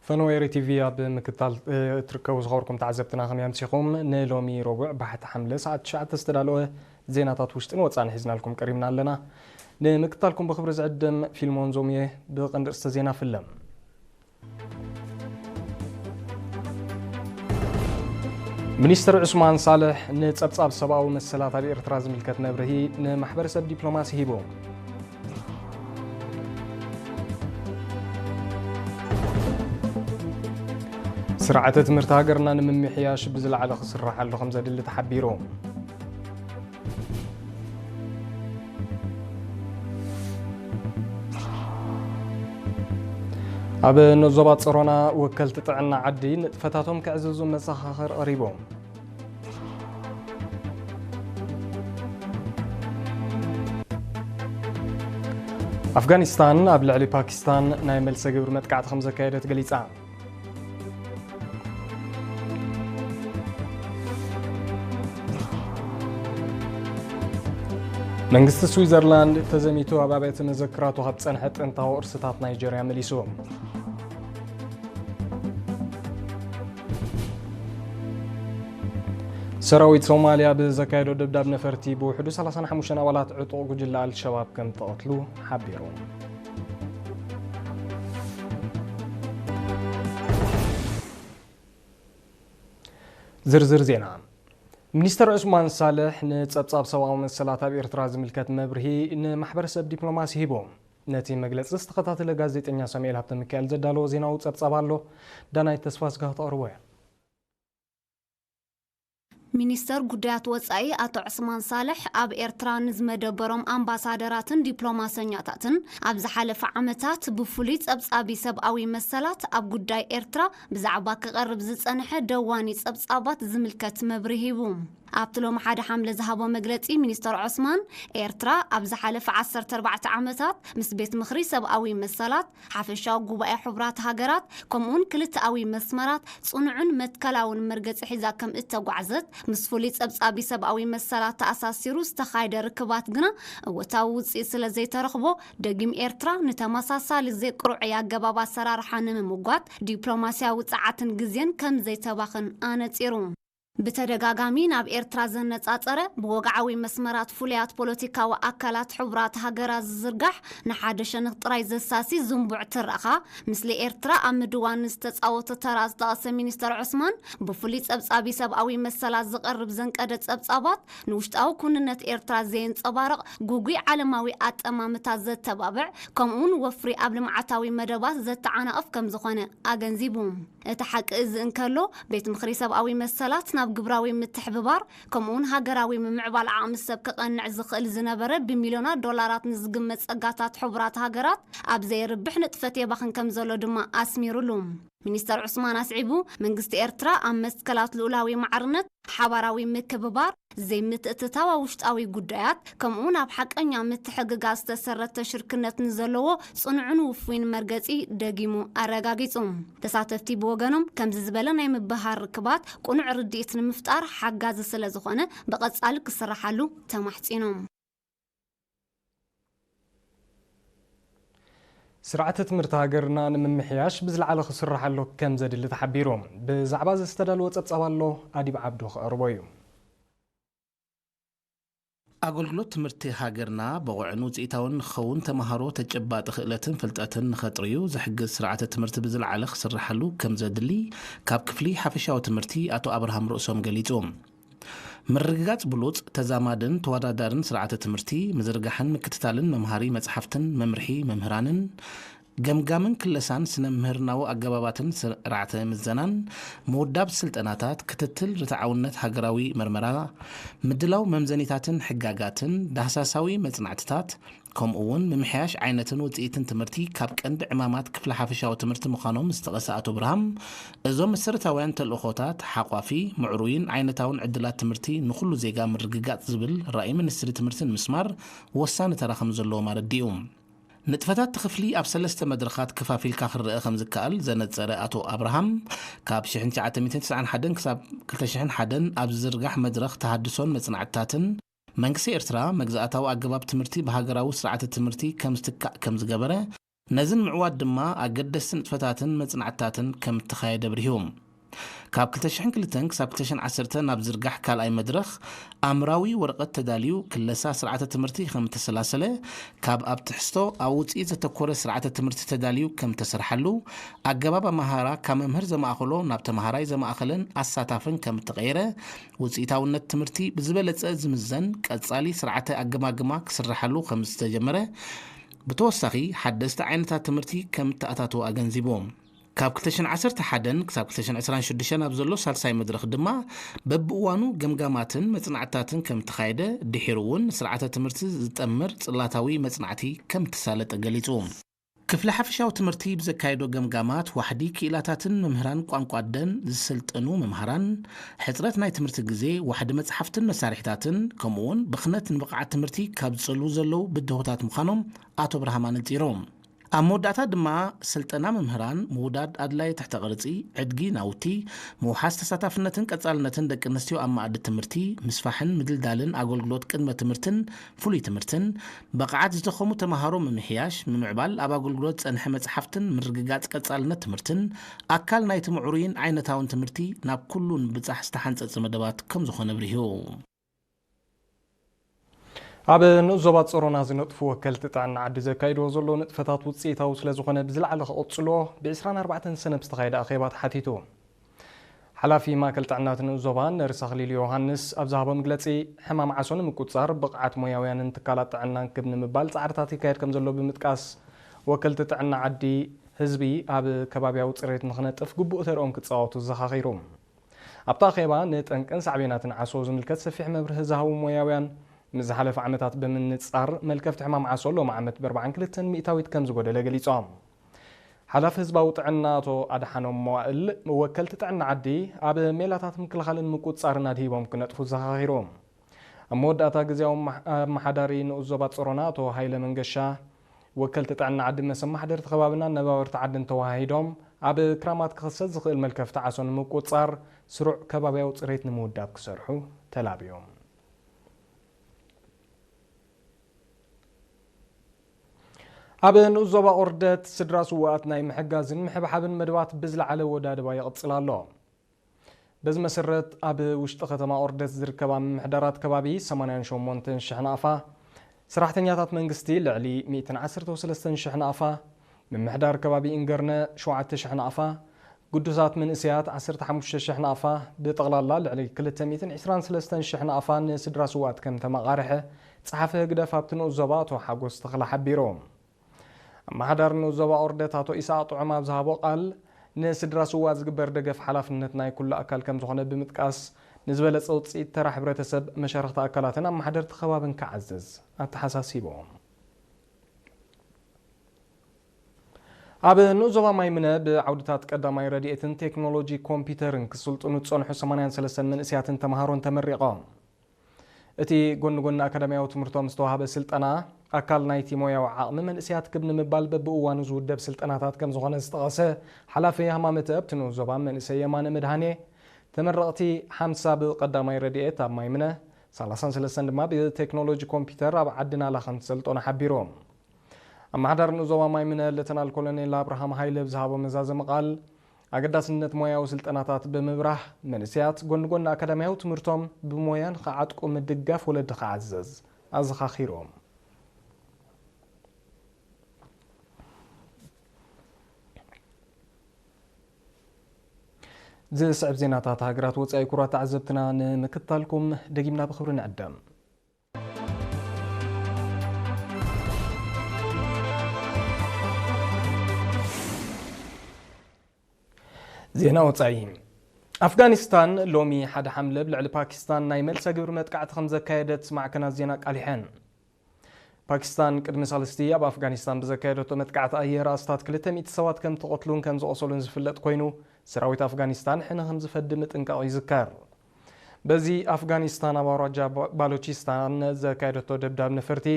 ፈነወ ኤሪ ቲቪ ኣብ ምክታል፣ እ፣ እትርከቡ ዝኸበርኩም ተዓዘብትና ከመይ ኣምሲኹም? ንሎሚ ረቡዕ ባሕቲ ሓምለ ሰዓት ትሽዓተ ዝተዳለወ ዜናታት ውሽጥን ወጻእን ሒዝናልኩም ቀሪብና ኣለና። ንምክታልኩም ብኽብሪ ዝዕድም ፊልሞን ዞም እየ። ብቐንዲ ርእስተ ዜና ፍለም። ሚኒስትር ዑስማን ሳልሕ ንጸብጻብ ሰብኣዊ መሰላት ኣብ ኤርትራ ዝምልከት መብርሂ ንማሕበረሰብ ዲፕሎማሲ ሂቡ። ስርዓተ ትምህርቲ ሃገርና ንምምሕያሽ ብዝለዓለ ክስራሕ ኣሎ ከም ዘድሊ ተሓቢሩ። ኣብ ዞባ ጸሮና ወከልቲ ጥዕና ዓዲ ንጥፈታቶም ክዕዝዙ መዘኻኸር ቀሪቦም። ኣፍጋኒስታን ኣብ ልዕሊ ፓኪስታን ናይ መልሰ ግብሪ መጥቃዕቲ ከም ዘካየደት ገሊጻ። መንግስቲ ስዊዘርላንድ ተዘሚቱ ኣብ ኣብያተ መዘክራቱ ካብ ጸንሐ ጥንታዊ ቅርስታት ናይጀርያ መሊሱ። ሰራዊት ሶማልያ ብዘካየዶ ደብዳብ ነፈርቲ ብውሕዱ ሰላሳን ሓሙሽተን ኣባላት ዕጡቕ ጉጅለ ኣልሸባብ ከም ተቐትሉ ሓቢሩ። ዝርዝር ዜና። ሚኒስተር ዑስማን ሳልሕ ንጸብጻብ ሰብኣዊ መሰላት ኣብ ኤርትራ ዝምልከት መብርሂ ንማሕበረሰብ ዲፕሎማሲ ሂቡ። ነቲ መግለጺ ዝተኸታተለ ጋዜጠኛ ሳሙኤል ሃብተ ሚካኤል ዘዳለዎ ዜናዊ ጸብጻብ ኣሎ። ዳናይት ተስፋ ስጋ ክተቕርቦ እያ። ሚኒስተር ጉዳያት ወጻኢ ኣቶ ዑስማን ሳልሕ ኣብ ኤርትራ ንዝመደበሮም ኣምባሳደራትን ዲፕሎማሰኛታትን ኣብ ዝሓለፈ ዓመታት ብፍሉይ ጸብጻቢ ሰብኣዊ መሰላት ኣብ ጉዳይ ኤርትራ ብዛዕባ ክቐርብ ዝጸንሐ ደዋኒ ጸብጻባት ዝምልከት መብርሂ ሂቡ። ኣብቲ ሎሚ ሓደ ሓምለ ዝሃቦ መግለጺ ሚኒስተር ዑስማን፣ ኤርትራ ኣብ ዝሓለፈ ዓሰርተ ኣርባዕተ ዓመታት ምስ ቤት ምኽሪ ሰብኣዊ መሰላት፣ ሓፈሻዊ ጉባኤ ሕቡራት ሃገራት፣ ከምኡውን ክልተኣዊ መስመራት ጽኑዕን መትከላውን መርገጺ ሒዛ ከም እተጓዕዘት፣ ምስ ፍሉይ ጸብጻቢ ሰብኣዊ መሰላት ተኣሳሲሩ ዝተኻየደ ርክባት ግና እወታዊ ውጽኢት ስለ ዘይተረኽቦ፣ ደጊም ኤርትራ ንተመሳሳሊ ዘይቅሩዕ ኣገባብ ኣሰራርሓ ንምምጓት ዲፕሎማስያዊ ጸዓትን ግዜን ከም ዘይተባኽን ኣነጺሩ። ብተደጋጋሚ ናብ ኤርትራ ዘነጻጸረ፣ ብወግዓዊ መስመራት ፍሉያት ፖለቲካዊ ኣካላት ሕቡራት ሃገራት ዝዝርጋሕ ንሓደ ሸነኽ ጥራይ ዘሳሲ ዝንቡዕ ትረኻ፣ ምስሊ ኤርትራ ኣብ ምድዋን ዝተጻወቶ ተራ ዝጠቐሰ ሚኒስተር ዑስማን፣ ብፍሉይ ጸብጻቢ ሰብኣዊ መሰላት ዝቐርብ ዘንቀደ ጸብጻባት ንውሽጣዊ ኩንነት ኤርትራ ዘየንጸባርቕ፣ ግጉይ ዓለማዊ ኣጠማምታ ዘተባብዕ፣ ከምኡውን ወፍሪ ኣብ ልምዓታዊ መደባት ዘተዓናቕፍ ከም ዝኾነ ኣገንዚቡ። እቲ ሓቂ እዚ እንከሎ፣ ቤት ምኽሪ ሰብኣዊ መሰላት ናብ ግብራዊ ምትሕብባር፣ ከምኡውን ሃገራዊ ምምዕባል ዓቕሚ ሰብ ክቐንዕ ዝኽእል ዝነበረ ብሚልዮናት ዶላራት ንዝግመት ጸጋታት ሕቡራት ሃገራት ኣብ ዘየርብሕ ንጥፈት የባኽን ከም ዘሎ ድማ ኣስሚሩሉ። ሚኒስተር ዑስማን ኣስዒቡ፣ መንግስቲ ኤርትራ ኣብ መትከላት ልኡላዊ ማዕርነት፣ ሓባራዊ ምክብባር፣ ዘይምትእትታው ኣብ ውሽጣዊ ጉዳያት፣ ከምኡውን ኣብ ሓቀኛ ምትሕግጋዝ ዝተሰረተ ሽርክነት ንዘለዎ ጽኑዕን ውፉይን መርገጺ ደጊሙ ኣረጋጊጹ። ተሳተፍቲ ብወገኖም፣ ከምዚ ዝበለ ናይ ምብህሃር ርክባት ቅኑዕ ርድኢት ንምፍጣር ሓጋዚ ስለ ዝኾነ፣ ብቐጻሊ ክስራሓሉ ተማሕጺኖም። ስርዓተ ትምህርቲ ሃገርና ንምምሕያሽ ብዝለዓለ ክስራሕ ኣሎ ከም ዘድሊ ተሓቢሩ። ብዛዕባ እዚ ዝተዳለወ ጸብጻብ ኣሎ፣ ኣዲብ ዓብዱ ክቐርቦ እዩ። ኣገልግሎት ትምህርቲ ሃገርና ብቑዕን ውጽኢታውን ንክኸውን፣ ተመሃሮ ተጨባጢ ክእለትን ፍልጠትን ንኸጥርዩ ዝሕግዝ ስርዓተ ትምህርቲ ብዝለዓለ ክስርሓሉ ከም ዘድሊ፣ ካብ ክፍሊ ሓፈሻዊ ትምህርቲ ኣቶ ኣብርሃም ርእሶም ገሊጹ። ምርግጋጽ ብሉጽ፣ ተዛማድን ተወዳዳርን ስርዓተ ትምህርቲ፣ ምዝርጋሕን ምክትታልን መምሃሪ መጽሓፍትን መምርሒ መምህራንን፣ ገምጋምን ክለሳን ስነ ምህርናዊ ኣገባባትን ስርዓተ ምዘናን፣ ምውዳብ ስልጠናታት፣ ክትትል ርትዓውነት ሃገራዊ መርመራ፣ ምድላው መምዘኒታትን ሕጋጋትን፣ ዳህሳሳዊ መጽናዕትታት፣ ከምኡ እውን ምምሕያሽ ዓይነትን ውጽኢትን ትምህርቲ ካብ ቀንዲ ዕማማት ክፍሊ ሓፈሻዊ ትምህርቲ ምዃኖም ዝጠቐሰ ኣቶ ብርሃም፣ እዞም መሰረታውያን ተልእኾታት ሓቋፊ፣ ምዕሩይን ዓይነታውን ዕድላት ትምህርቲ ንኹሉ ዜጋ ምርግጋጽ ዝብል ራእይ ሚኒስትሪ ትምህርቲ ንምስማር ወሳኒ ተራ ከም ዘለዎም ኣረዲኡ። ንጥፈታት እቲ ክፍሊ ኣብ ሰለስተ መድረኻት ከፋፊልካ ክረአ ከም ዝከኣል ዘነጸረ ኣቶ ኣብርሃም፣ ካብ ሽሕን ትሽዓተ ሚእትን ተስዓን ሓደን ክሳብ ክልተ ሽሕን ሓደን ኣብ ዝዝርጋሕ መድረኽ ተሃድሶን መጽናዕትታትን፣ መንግስቲ ኤርትራ መግዛእታዊ ኣገባብ ትምህርቲ ብሃገራዊ ስርዓተ ትምህርቲ ከም ዝትካእ ከም ዝገበረ፣ ነዚ ንምዕዋት ድማ ኣገደስቲ ንጥፈታትን መጽናዕትታትን ከም እተኻየደ ኣብሪሁ። ካብ ክልተ ሽሕን ክልተን ክሳብ ክልተ ሽሕን ዓሰርተ ናብ ዝርጋሕ ካልኣይ መድረኽ ኣምራዊ ወረቐት ተዳልዩ፣ ክለሳ ስርዓተ ትምህርቲ ከም እተሰላሰለ፣ ካብ ኣብ ትሕዝቶ ኣብ ውጽኢት ዘተኮረ ስርዓተ ትምህርቲ ተዳልዩ ከም እተሰርሓሉ፣ ኣገባብ ኣመሃህራ ካብ መምህር ዘማእኸሎ ናብ ተመሃራይ ዘማእኸለን ኣሳታፍን ከም እተቐየረ፣ ውጽኢታውነት ትምህርቲ ብዝበለጸ ዝምዘን ቀጻሊ ስርዓተ ኣገማግማ ክስርሓሉ ከም ዝተጀመረ፣ ብተወሳኺ ሓደስቲ ዓይነታት ትምህርቲ ከም እተኣታተወ ኣገንዚቡ። ካብ ክልተ ሽሕን ዓሰርተ ሓደን ክሳብ ክልተ ሽሕን ዕስራን ሽዱሽተን ኣብ ዘሎ ሳልሳይ መድረኽ ድማ በብእዋኑ ገምጋማትን መጽናዕትታትን ከም እተኻየደ፣ ድሒሩ እውን ንስርዓተ ትምህርቲ ዝጠምር ጽላታዊ መጽናዕቲ ከም እተሳለጠ ገሊጹ። ክፍሊ ሓፈሻዊ ትምህርቲ ብዘካየዶ ገምጋማት፣ ዋሕዲ ክኢላታትን መምህራን ቋንቋ ኣደን ዝሰልጠኑ መምሃራን፣ ሕጽረት ናይ ትምህርቲ ግዜ፣ ዋሕዲ መጽሓፍትን መሳርሒታትን፣ ከምኡውን ብኽነት ንብቕዓት ትምህርቲ ካብ ዝጸልዉ ዘለዉ ብድሆታት ምዃኖም ኣቶ ብርሃም ኣነጺሩ። ኣብ መወዳእታ ድማ፣ ስልጠና መምህራን፣ ምውዳድ ኣድላዪ ትሕተ ቅርጺ፣ ዕድጊ ናውቲ፣ ምውሓስ ተሳታፍነትን ቀጻልነትን ደቂ ኣንስትዮ ኣብ መኣዲ ትምህርቲ፣ ምስፋሕን ምድልዳልን ኣገልግሎት ቅድመ ትምህርትን ፍሉይ ትምህርትን፣ ብቕዓት ዝደኸሙ ተመሃሮ ምምሕያሽ፣ ምምዕባል ኣብ ኣገልግሎት ጸንሐ መጽሓፍትን ምርግጋጽ ቀጻልነት ትምህርትን ኣካል ናይቲ ምዕሩይን ዓይነታውን ትምህርቲ ናብ ኩሉ ንምብጻሕ ዝተሓንጸጸ መደባት ከም ዝኾነ ኣብሪሁ። ኣብ ንኡስ ዞባ ጾሮና ዝነጥፉ ወከልቲ ጥዕና ዓዲ ዘካይድዎ ዘለዉ ንጥፈታት ውጽኢታዊ ስለ ዝኾነ ብዝለዓለ ክቕጽልዎ ብ ዕስራን ኣርባዕተን ሰነ ብዝተኻየደ ኣኼባ ተሓቲቱ። ሓላፊ ማእከል ጥዕና እቲ ንኡስ ዞባ ነርስ ኣኽሊሉ ዮሃንስ ኣብ ዝሃቦ መግለጺ፣ ሕማም ዓሶ ንምቁጽጻር ብቕዓት ሞያውያንን ትካላት ጥዕናን ክብ ንምባል ጻዕርታት ይካየድ ከም ዘሎ ብምጥቃስ፣ ወከልቲ ጥዕና ዓዲ ህዝቢ ኣብ ከባብያዊ ጽሬት ንኽነጥፍ ግቡእ ተርኦም ክጻወቱ ዘኻኺሩ። ኣብቲ ኣኼባ ንጠንቅን ሳዕቤናትን ዓሶ ዝምልከት ሰፊሕ መብርሂ ዝሃቡ ሞያውያን፣ ምስ ዝሓለፈ ዓመታት ብምንጻር መልከፍቲ ሕማም ዓሶ ሎሚ ዓመት ብ ኣርባዓን ክልተን ሚእታዊት ከም ዝጎደለ ገሊጾም። ሓላፊ ህዝባዊ ጥዕና ኣቶ ኣድሓኖም መዋእል፣ ወከልቲ ጥዕና ዓዲ ኣብ ሜላታት ምክልኻልን ምቁጽጻርን ኣድሂቦም ክነጥፉ ዘኻኺሩ። ኣብ መወዳእታ ግዜያዊ ኣመሓ-፣ ኣመሓዳሪ ንኡስ ዞባ ጸሮና ኣቶ ሃይለ መንገሻ፣ ወከልቲ ጥዕና ዓዲ ምስ ኣመሓደርቲ ከባብን ኣነባበርቲ ዓድን ተወሃሂዶም፣ ኣብ ክራማት ክኽሰት ዝኽእል መልከፍቲ ዓሶ ንምቁጽጻር ስሩዕ ከባብያዊ ጽሬት ንምውዳብ ክሰርሑ ተላብዮም። ኣብ ንኡስ ዞባ ኦርደት ስድራ ስውኣት ናይ ምሕጋዝን ምሕብሓብን መደባት ብዝለዓለ ወዳድባ ይቕጽል ኣሎ። በዚ መሰረት፣ ኣብ ውሽጢ ከተማ ኦርደት ዝርከባ ምምሕዳራት ከባቢ ሰማንያን ሸሞንተን ሽሕ ናቕፋ፣ ሰራሕተኛታት መንግስቲ ልዕሊ ሚእትን ዓሰርተን ሰለስተን ሽሕ ናቕፋ፣ ምምሕዳር ከባቢ ኢንገርነ ሸውዓተ ሽሕ ናቕፋ፣ ግዱሳት መንእሰያት ዓሰርተ ሓሙሽተ ሽሕ ናቕፋ፣ ብጠቕላላ ልዕሊ ክልተ ሚእትን ዕስራን ሰለስተን ሽሕ ናቕፋ ንስድራ ስውኣት ከም ተመቓርሐ ጸሓፊ ህግደፍ ኣብቲ ንኡስ ዞባ ኣቶ ሓጎስ ተኽለ ሓቢሩ። ኣመሓዳሪ ንኡስ ዞባ ኦርደት ኣቶ ኢሳቕ ጥዑም ኣብ ዝሃቦ ቃል፣ ንስድራ ስውኣት ዝግበር ደገፍ ሓላፍነት ናይ ኩሉ ኣካል ከም ዝኾነ ብምጥቃስ፣ ንዝበለጸ ውጽኢት ተራ ሕብረተሰብ፣ መሻርኽቲ ኣካላትን ኣመሓደርቲ ከባብን ክዓዝዝ ኣተሓሳሲቡ። ኣብ ንኡስ ዞባ ማይምነ ብዓውድታት ቀዳማይ ረድኤትን ቴክኖሎጂ ኮምፒውተርን ክስልጥኑ ዝጸንሑ ሰማንያን ሰለስተን መንእሰያትን ተምሃሮን ተመሪቖም። እቲ ጎኒ ጎኒ ኣካዳሚያዊ ትምህርቶም ዝተዋህበ ስልጠና፣ ኣካል ናይቲ ሞያዊ ዓቕሚ መንእሰያት ክብ ንምባል በብእዋኑ ዝውደብ ስልጠናታት ከም ዝኾነ ዝጠቐሰ ሓላፊ ሃማመተ ኣብቲ ንኡስ ዞባ መንእሰይ የማነ መድሃኔ፣ ተመረቕቲ ሓምሳ ብቐዳማይ ረድኤት ኣብ ማይምነ፣ ሰላሳን ሰለስተን ድማ ብቴክኖሎጂ ኮምፒውተር ኣብ ዓዲ ናላ ከም ዝሰልጠኑ ሓቢሩ። ኣመሓዳሪ ንኡስ ዞባ ማይምነ ሌተናል ኮሎኔል ኣብርሃም ሃይለ ብዝሃቦ መዛዘሚ ቃል፣ ኣገዳስነት ሞያዊ ስልጠናታት ብምብራህ፣ መንእሰያት ጎኒ ጎኒ ኣካዳሚያዊ ትምህርቶም ብሞያ ንኽዓጥቁ ምድጋፍ ወለዲ ክዓዘዝ ኣዘኻኺሮም። ዝስዕብ ዜናታት ሃገራት ወጻኢ ክቡራት ተዓዘብትና ንምክትታልኩም ደጊምና ብኽብሪ ንዕደም። ዜና ወጻኢ። ኣፍጋኒስታን ሎሚ ሓደ ሓምለ ኣብ ልዕሊ ፓኪስታን ናይ መልሰ ግብሪ መጥቃዕቲ ከም ዘካየደት ማዕከናት ዜና ኣቃሊሐን። ፓኪስታን ቅድሚ ሳልስቲ ኣብ ኣፍጋኒስታን ብዘካየደቶ መጥቃዕቲ ኣየር ኣስታት ክልተ ሚእቲ ሰባት ከም ተቐትሉን ከም ዝቖሰሉን ዝፍለጥ ኮይኑ፣ ሰራዊት ኣፍጋኒስታን ሕነ ከም ዝፈዲ ምጥንቃቑ ይዝከር። በዚ ኣፍጋኒስታን ኣብ ኣውራጃ ባ-፣ ባሎቺስታን ዘካየደቶ ደብዳብ ነፈርቲ፣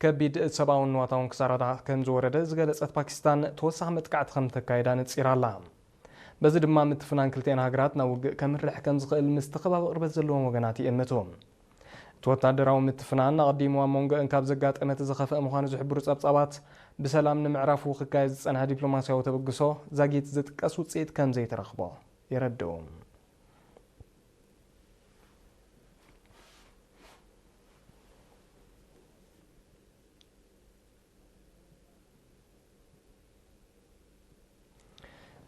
ከቢድ ሰብኣውን ንዋታውን ክሳራታት ከም ዝወረደ ዝገለጸት ፓኪስታን፣ ተወሳኺ መጥቃዕቲ ከም ተካይዳ ነጺራ ኣላ። በዚ ድማ ምትፍናን ክልቲኣን ሃገራት ናብ ውግእ ከምርሕ ከም ዝኽእል ምስቲ ከባቢ ቅርበት ዘለዎም ወገናት ይእምቱ። እቲ ወታደራዊ ምትፍናን ኣቐዲሙ ኣብ መንጎአን ካብ ዘጋጠመ እቲ ዝኸፍአ ምዃኑ ዝሕብሩ ጸብጻባት፣ ብሰላም ንምዕራፉ ክካየድ ዝጸንሐ ዲፕሎማስያዊ ተበግሶ ዛጊት ዝጥቀስ ውጽኢት ከም ዘይተረኽቦ የረድኡ።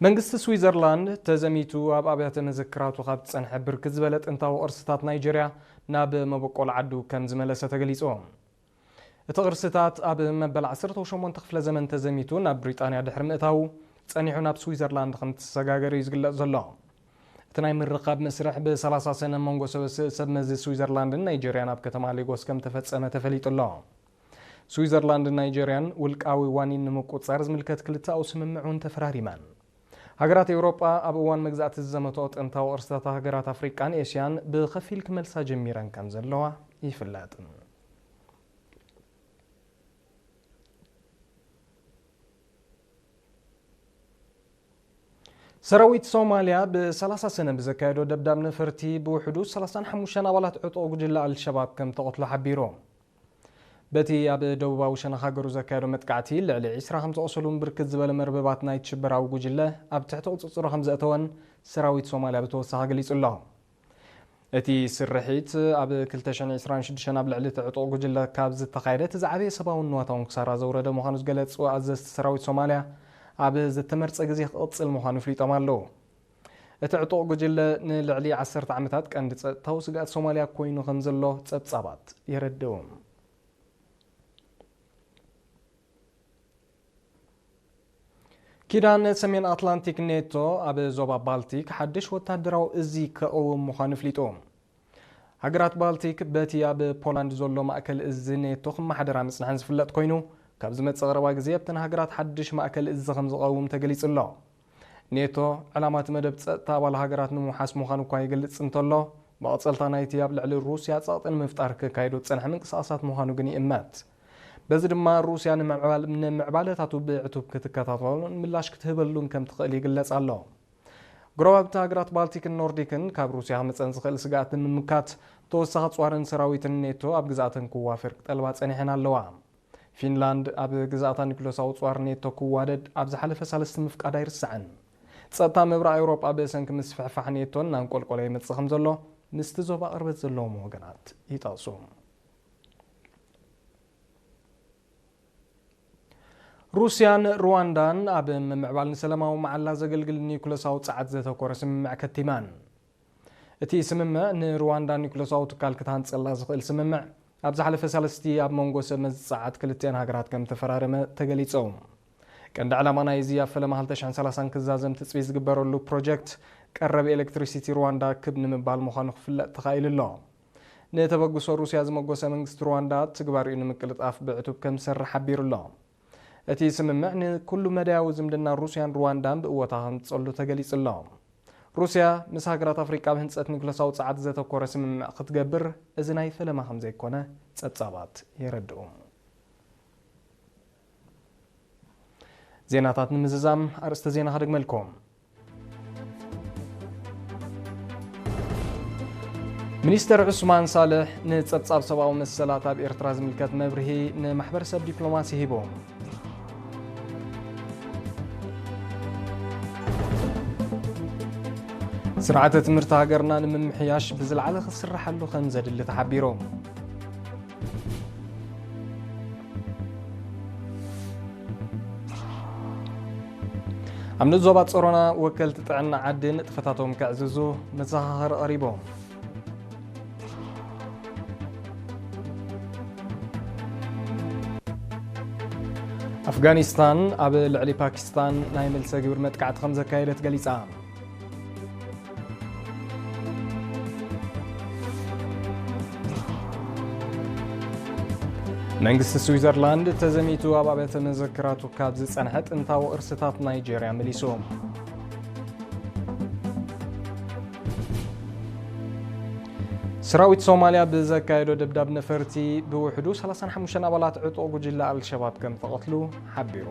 መንግስቲ ስዊዘርላንድ ተዘሚቱ ኣብ ኣብያተ መዘክራቱ ካብ ዝጸንሐ ብርክት ዝበለ ጥንታዊ ቅርስታት ናይጀርያ ናብ መበቆል ዓዱ ከም ዝመለሰ ተገሊጹ። እቲ ቅርስታት ኣብ መበል ዓሰርተ ሸሞንተ ክፍለ ዘመን ተዘሚቱ ናብ ብሪጣንያ ድሕሪ ምእታዉ ጸኒሑ ናብ ስዊዘርላንድ ከም እተሰጋገረ እዩ ዝግለጽ ዘሎ። እቲ ናይ ምርኻብ መስርሕ ብ ሰላሳ ሰነ መንጎ ሰበ-፣ ሰብ መዚ ስዊዘርላንድን ናይጀርያን ኣብ ከተማ ሌጎስ ከም ተፈጸመ ተፈሊጡ ኣሎ። ስዊዘርላንድን ናይጀርያን ውልቃዊ ዋኒን ንምቁጽጻር ዝምልከት ክልተኣዊ ስምምዕ እውን ተፈራሪመን። ሃገራት ኤውሮጳ ኣብ እዋን መግዛእቲ ዝዘመቶ ጥንታዊ ቅርስታት ሃገራት ኣፍሪቃን ኤስያን ብኸፊል ክመልሳ ጀሚረን ከም ዘለዋ ይፍለጥ። ሰራዊት ሶማልያ ብ ሰላሳ ሰነ ብዘካየዶ ደብዳብ ነፈርቲ ብውሕዱ ሰላሳን ሓሙሽተን ኣባላት ዕጡቕ ጉጅለ ኣልሸባብ ከም ተቐትሎ ሓቢሩ። በቲ ኣብ ደቡባዊ ሸነኽ ሃገሩ ዘካየዶ መጥቃዕቲ ልዕሊ ዒስራ ከም ዝቖሰሉን ብርክት ዝበለ መርበባት ናይቲ ሽበራዊ ጉጅለ ኣብ ትሕቲ ቁጽጽሩ ከም ዘእተወን ሰራዊት ሶማልያ ብተወሳኺ ገሊጹ ኣሎ። እቲ ስርሒት ኣብ ክልተ ሽሕን ዕስራን ሽዱሽተን ኣብ ልዕሊ እቲ ዕጡቕ ጉጅለ ካብ ዝተኻየደ እቲ ዝዓበየ ሰብኣውን ንዋታውን ክሳራ ዘውረደ ምዃኑ ዝገለጹ ኣዘዝቲ ሰራዊት ሶማልያ፣ ኣብ ዝተመርጸ ግዜ ክቕጽል ምዃኑ ኣፍሊጦም ኣለዉ። እቲ ዕጡቕ ጉጅለ ንልዕሊ ዓሰርተ ዓመታት ቀንዲ ጸጥታዊ ስግኣት ሶማልያ ኮይኑ ከም ዘሎ ጸብጻባት የረድኡ። ኪዳን ሰሜን ኣትላንቲክ ኔቶ ኣብ ዞባ ባልቲክ ሓድሽ ወታደራዊ እዚ ከቕውም ምዃኑ ኣፍሊጡ። ሃገራት ባልቲክ በቲ ኣብ ፖላንድ ዘሎ ማእከል እዚ ኔቶ ክመሓደራ ምጽንሐን ዝፍለጥ ኮይኑ፣ ካብ ዝመጽእ ቀረባ ግዜ ኣብተን ሃገራት ሓድሽ ማእከል እዚ ከም ዝቐውም ተገሊጹ ኣሎ። ኔቶ ዕላማ እቲ መደብ ጸጥታ ኣባል ሃገራት ንምውሓስ ምዃኑ እኳ ይገልጽ እንተሎ፣ መቐጸልታ ናይቲ ኣብ ልዕሊ ሩስያ ጸቕጢ ንምፍጣር ክካየዱ ዝጸንሐ ምንቅስቓሳት ምዃኑ ግን ይእመት። በዚ ድማ ሩስያ ንምዕባል-፣ ንምዕባለታቱ ብዕቱብ ክትከታተሎን ምላሽ ክትህበሉን ከም ትኽእል ይግለጽ ኣሎ። ጎረባብቲ ሃገራት ባልቲክን ኖርዲክን ካብ ሩስያ ክመጸን ዝኽእል ስግኣት ንምምካት ተወሳኺ ጸዋርን ሰራዊትን ኔቶ ኣብ ግዝኣተን ክዋፈር ክጠልባ ጸኒሐን ኣለዋ። ፊንላንድ ኣብ ግዝኣታ ኒኩለሳዊ ጸዋር ኔቶ ክዋደድ ኣብ ዝሓለፈ ሳልስቲ ምፍቃዳ ኣይርሳዕን። ጸጥታ ምብራቕ ኤውሮጳ ብሰንኪ ምስፍሕፋሕ ኔቶ እናንቆልቆለ ይመጽእ ከም ዘሎ ምስቲ ዞባ ቅርበት ዘለዎም ወገናት ይጠቕሱ። ሩስያን ሩዋንዳን ኣብ ምምዕባል ንሰላማዊ መዓላ ዘገልግል ኒኩለሳዊ ጸዓት ዘተኮረ ስምምዕ ከቲማን። እቲ ስምምዕ ንሩዋንዳ ኒኩለሳዊ ትካል ክትሃንጸላ ዝኽእል ስምምዕ ኣብ ዝሓለፈ ሳልስቲ ኣብ መንጎ ሰብ መዚ ጸዓት ክልቲአን ሃገራት ከም ተፈራረመ ተገሊጹ። ቀንዲ ዕላማ ናይዚ ኣብ ፈለማ ክልተ ሽሕን ሰላሳን ክዛዘም ትጽቢት ዝግበረሉ ፕሮጀክት ቀረብ ኤሌክትሪሲቲ ሩዋንዳ ክብ ንምባል ምዃኑ ክፍለጥ ተኻኢሉ ኣሎ። ንተበግሶ ሩስያ ዝመጎሰ መንግስቲ ሩዋንዳ ትግባሪኡ ንምቅልጣፍ ብዕቱብ ከም ዝሰርሕ ሓቢሩ ኣሎ። እቲ ስምምዕ ንኩሉ መዳያዊ ዝምድና ሩስያን ሩዋንዳን ብእወታ ከምጽሉ ተገሊጹ ኣሎ። ሩስያ ምስ ሃገራት ኣፍሪቃ ኣብ ህንጸት ኒኩለሳዊ ጸዓት ዘተኮረ ስምምዕ ክትገብር እዚ ናይ ፈለማ ከም ዘይኮነ ጸብጻባት የረድኡ። ዜናታት ንምዝዛም ኣርእስተ ዜና ከደግመልኩም። ሚኒስተር ዑስማን ሳልሕ ንጸብጻብ ሰብኣዊ መሰላት ኣብ ኤርትራ ዝምልከት መብርሂ ንማሕበረሰብ ዲፕሎማሲ ሂቡ። ስርዓተ ትምህርቲ ሃገርና ንምምሕያሽ ብዝለዓለ ክስርሓሉ ከም ዘድሊ ተሓቢሩ። ኣብ ንዞባ ጾሮና ወከልቲ ጥዕና ዓዲ ንጥፈታቶም ከዕዝዙ መዘኻኸሪ ቀሪቦም። ኣፍጋኒስታን ኣብ ልዕሊ ፓኪስታን ናይ መልሰ ግብሪ መጥቃዕቲ ከም ዘካየደት ገሊጻ። መንግስቲ ስዊዘርላንድ ተዘሚቱ ኣብ ኣብያተ መዘክራቱ ካብ ዝጸንሐ ጥንታዊ ቅርስታት ናይጄርያ መሊሱ። ሰራዊት ሶማልያ ብዘካየዶ ደብዳብ ነፈርቲ ብውሕዱ ሰላሳን ሓሙሽተን ኣባላት ዕጡቕ ጉጅለ ኣልሸባብ ከም ተቐትሉ ሓቢሩ።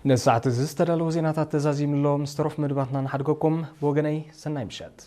ንሰዓት እዚ ዝተዳለወ ዜናታት ተዛዚምሎ ምስ ተረፉ መድባትና ንሓድገኩም። ብወገነይ ሰናይ ምሸት።